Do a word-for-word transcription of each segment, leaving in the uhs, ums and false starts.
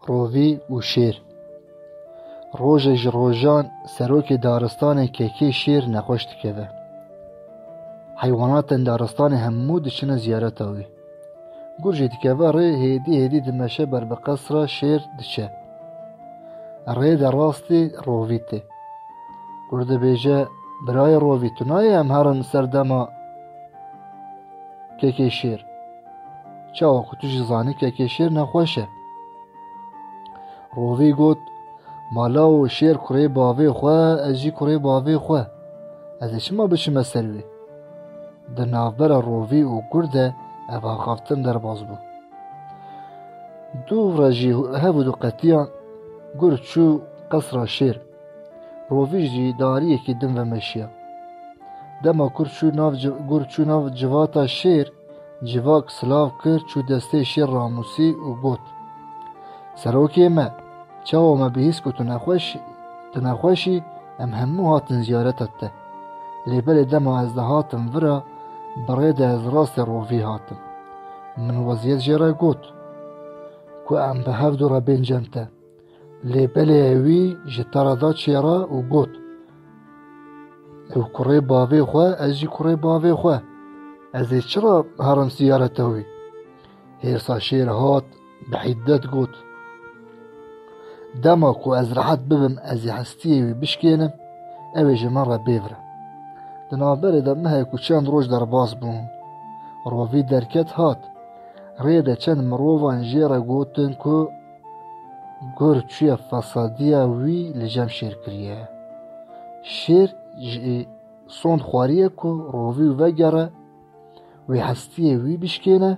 Rovî û şêr. Rojek ji rojan serokê daristanê kekê şêr nexweş dikeve. Heywanatên daristanê hemû diçine ziyareta wî. Gur jî dikeve rê, hêdî hêdî dimeşe ber bi qesra şêr diçe. Rê de rastî rovî tê. Gur dibêje, "Birayê rovî, tu nayê em herin ser dema kekê şêr? Çawa ku tu jî zanî kekê şêr nexweş e." Rovî got, "Ma lawo, şêr kurê bavê xwe, ez jî kurê bavê xwe. Ez ê çima biçime ser wê?" Di navbera rovî û gur de ev axaftin derbas bû. Du re jî hev û du qetiyan. Gur çû qesra şêr. Rovî jî dariyekî din vemeşiya. Dema kur çû nav ci-, gur çû nav civata şêr, civak silav kir, çû destê şêr ramûsî û got, "Serokê me, çawa me bihîst ku tu nexweş, tu nexweş î, em hemû hatin ziyareta te. Lê belê dema ez dihatim vira, bi rê de ez rastê rovî hatim. Min weziyet jê re got ku em bi hev du re bên cem te. Lê belê wî ji te re da çêra û got, 'Ew kurê bavê xwe, ez jî kurê bavê xwe. Ez ê çira herim ziyareta wî?' Hêrsa şêr hat, bi hîdet got, 'Dema ku ez rehet bibim, ez ê hestiyê wî bişkênim, ew ê ji min re bê vire.' Di navberê de mehek û çend roj derbas bûn. Rovî derket hat. Rê de çend mirovan jê re gotin ku gur çûye fesadiya wî li cem şêr kiriye. Şêr jî sond xwariye ku rovî wî vegere, wê hestiyê wî bişkêne,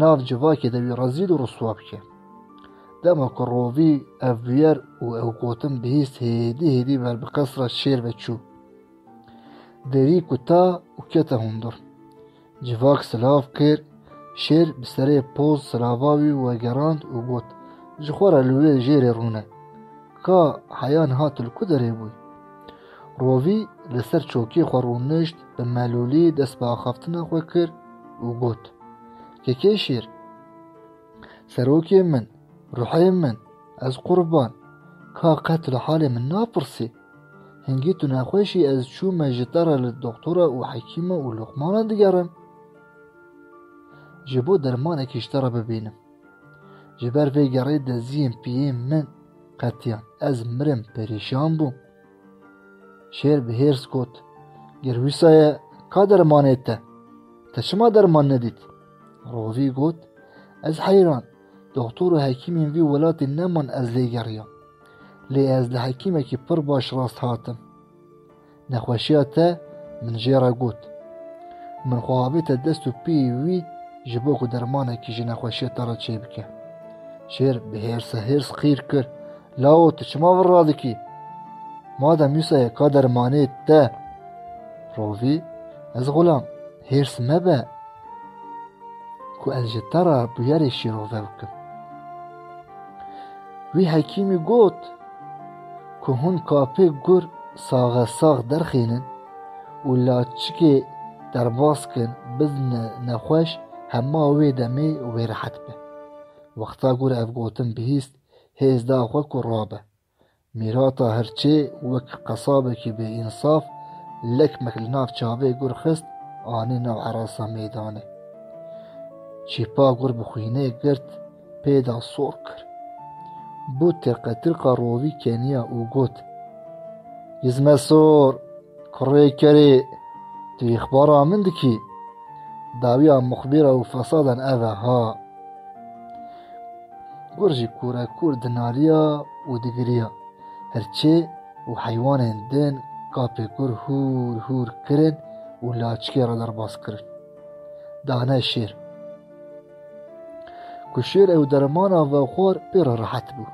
nav civakê de wî rezîl û riswa bike. Dema ku rovî ev bûyer û ew gotin bihîst, hêdî hêdî ber bi qesra şêr ve çû. Derî kuta û kete hundir. Civak silav kir, şêr bi serê poz silava wî wegerand û got, "Ji xwe re li wê jêrê rûne. Ka heya niha tu li ku derê bûyî?" Rovî li ser çokê xwe rûnişt, bi melûlî dest bi axaftina xwe kir û got, "Kekê şêr, serokê min, ruhê min, ez qurban, ka qet li halê min napirsî? Hingî tu nexweş î, ez çûme ji te re li doktora û hekîma û Luqmana digerim. Ji bo dermanekî ji te re bibînim. Ji ber vê gerê deziyên piyên min qetiyan. Ez mirim, perîşan bûm." Şêr bi hêrs got, "Ger wisa ye, ka dermanê te? Te çima derman nedît?" Rovî got, "Ez heyran, doktor û hekîmên vî welatî neman ez lê geriyam. Lê ez li hekîmekî pir baş rast hatim. Nexweşiya te min jê re got. Min xwe avête dest û piyê wî ji bo ku dermanekî ji nexweşiya te re çêbike." Şêr bi hêrsa hêrs qîr kir, "Lawo, tu çima vir radikî? Madem wisa ye, ka dermanê te?" Rovî, "Ez xulam, hêrs mebe ku ez ji te re bûyerê şîrove bikim." Wî hekîmî got ku hûn kapê gur saxe sax derxînin û laçikê derbas kin, bizne nexweş, hema wê demê wê rehet be. Wexta gur ev gotin bihîst, hêz da xwe ku rabe. Mîrata hirçê wek qesabekî bêînsaf lekmek li nav çavê gur xist, anî nav erasa meydanê. Çîpa gur bi xwînê girt, pê da sor kir. Bû tirqetirqa rovî keniya û got, "Yizmesor, kurê kerê, tu îxbara min dikî? Dawiya muxbîra û fesadan ev e ha." Gur jî kûrekûr dinariya û digiriya. Hirçê û heywanên din kapê gur hûr hûr kirin û laçikê re derbas kirin. Dane şêr. Ku şêr ew dermana vexwar, pê re rehet bû.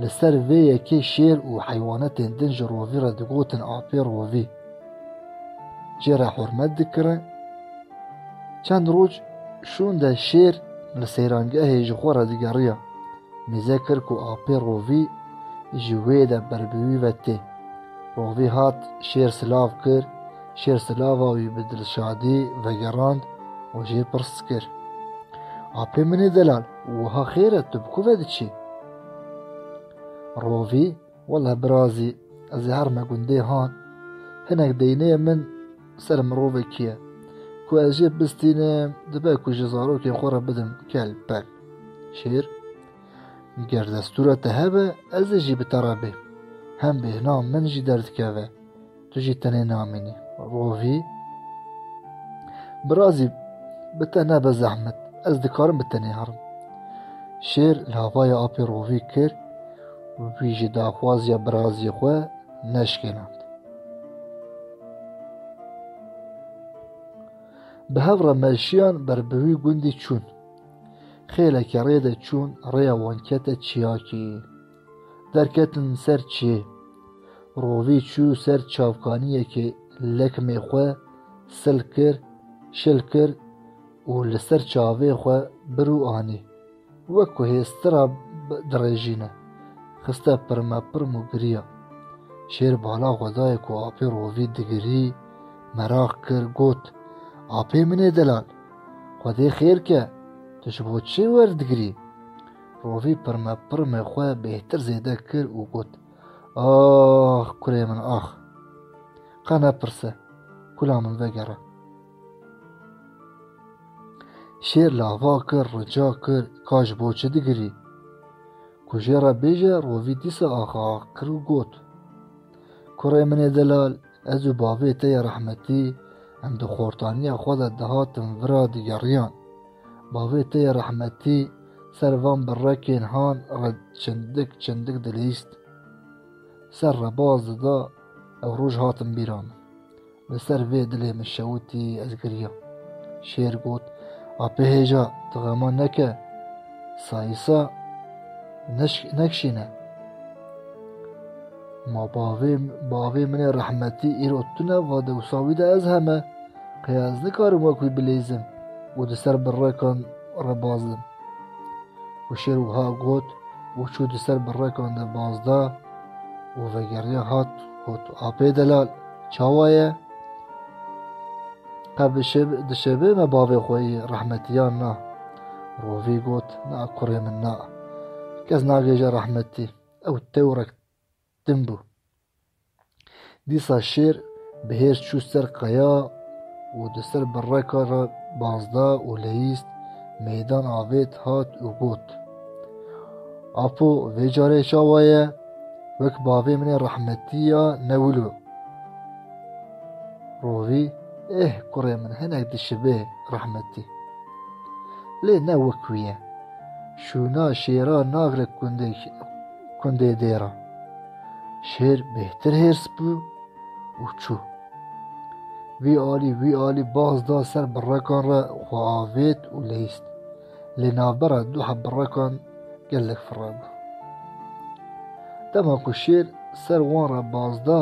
Li ser vê yekê şêr û heywanetên din ji rovî re digotin apê rovî. Jê re hurmet dikirin. Çend roj şûn de şêr li seyrangehê ji xwe re digeriya. Mêze kir ku apê rovî ji wê de ber bi wî ve tê. Rovî hat, şêr silav kir, şêr silava wî bi dilşadî vegerand û jê pirs kir. Apê min ê delal, wiha xêr e, tu bi ku ve diçî? Rovî, wele birazî, ez ê herime gundê han. Hinek deyneyê min ser mirovekî ye. Ku ez jê bistînim, dibe ku ji zarokên xwe re bidim kel pel. Şêr, ger destûra te hebe, ez ê jî bi te re bêm. Hem bêhna min jî derdikeve. Tu jî tenê namînî. Rovî, birazî, bi te nebe zehmet. Ez dikarim bi tenê herim. Şêr lavaya apê Rovî kir û wî ji daxwaziya birazî xwe neşkênand. Bi hev re meşiyan ber bi wî gundî çûn. Xêleke rê de çûn, rêya wan kete çiyakî. Derketin ser çiyê. Rovî çû ser çavkaniyekê, lekmê xwe sil kir, şil kir û li ser çavê xwe bir û anî. Wek ku hêstira b-, dirêjîne, xiste pirme pirm û giriya. Şêr bala xwe dayê ku apê Rovî digirî, meraq kir, got, "Apê min ê delal, Xwedê xêr ke, tu ji bo çi werdigirî?" Rovî pirme pirmê xwe bêhtir zêde kir û got, "Ax, kurê min, ax! Qe nepirse, kula min vegere." Şêr lava kir, rica kir, "Ka ji bo çi digirî? Ku jê re bêje." Rovî dîsa axa ax kir û got, "Kurê min ê delal, ez û bavê te yê rehmetî, em di xortaniya xwe de dihatin vira digeriyan. Bavê te yê rehmetî ser van birrekên han re çindik çindik dilîst. Ser re baz dida, ew roj hatin bîra min. Li ser vê dilê min şewitî, ez giriyam." Şêr got, "Apê hêja, tu xema neke, sayîsa neş-, nekşîne. Ma bavê, bavê min ê rehmetî îro tune, va dewsa wî de ez heme. Qey ez nikarim wek wî bileyzim û di ser birrekan re bazdim." Ku şêr wiha got û çû di ser birrekan de bazda û vegeriya hat got, "Apê delal, çawa ye? Qe bi şev-, dişevê me bavê xwe yê rehmetî yan na?" Rovî got, "Na, kurê min, na. Kes nagêje rehmetî. Ew tewrek din bû." Dîsa şêr bi hêrs çû ser qeya û di ser birreka re bazda û leyîst, meydan avêt hat û got, "Apo, vê carê çawa ye? Wek bavê min ê rehmetî ya ne wilo?" Rovî, "Eh, kurê min, hinek dişibe rehmetî. Lê ne wek wî ye. Şûna şêra nagre kundê, kundê dêra." Şêr bêhtir hêrs bû û çû. Vî alî, vî alî baz da ser birrekan re xwe avêt û leyîst. Lê navbera du heb birrekan gelek firre bû. Dema ku şêr ser wan re baz da,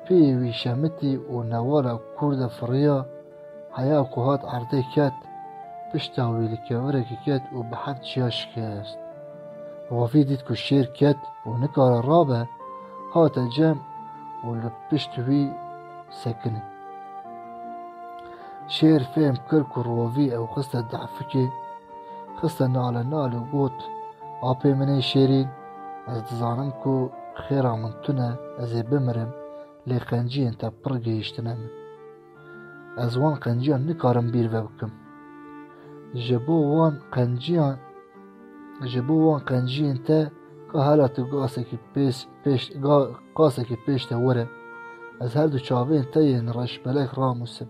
piyê wî şemitî û newala kûr de firiya, heya ku hat erdê ket, pişta wî li kevirekê ket û bi heft çiya şikest. Rovî dît ku şêr ket û nikare rabe, hate cem û li pişt wî sekinî. Şêr fêm kir ku Rovî ew xiste dehfikê, xiste nale nal û got, "Apê min ê şêrîn, ez dizanim ku xêra min tune, ez ê bimirim, lê qenciyên te pir gihîştine min. Ez wan qenciyan nikarim bîr ve bikim. Ji bo wan qenciyan, ji bo wan qenciyên te ka hela tu gasekî pêş, pêş, ga-, qasekî pêş te were. Ez her du çavên te yên reşbelek ramûsim.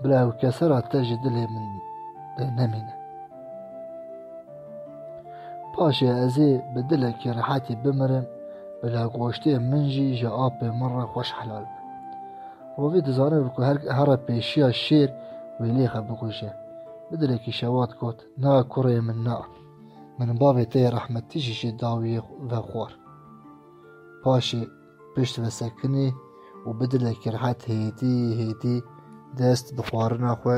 Bila ew kesera te ji dilê min de nemîne. Paşê ez ê bi dilekî rehetî bimirim, bila goştê min jî ji apê min re xweş helal be." Rovî dizanibû ku her, here pêşiya şêr wê lêxe bikuje. Bi dilekî şewat got, "Na kurê min, na. Min bavê te yê rehmetî jî ji dawiyê ve xwar." Paşê pişt vesekinî û bi dilekî rehet hêdî hêdî dest bi xwarina xwe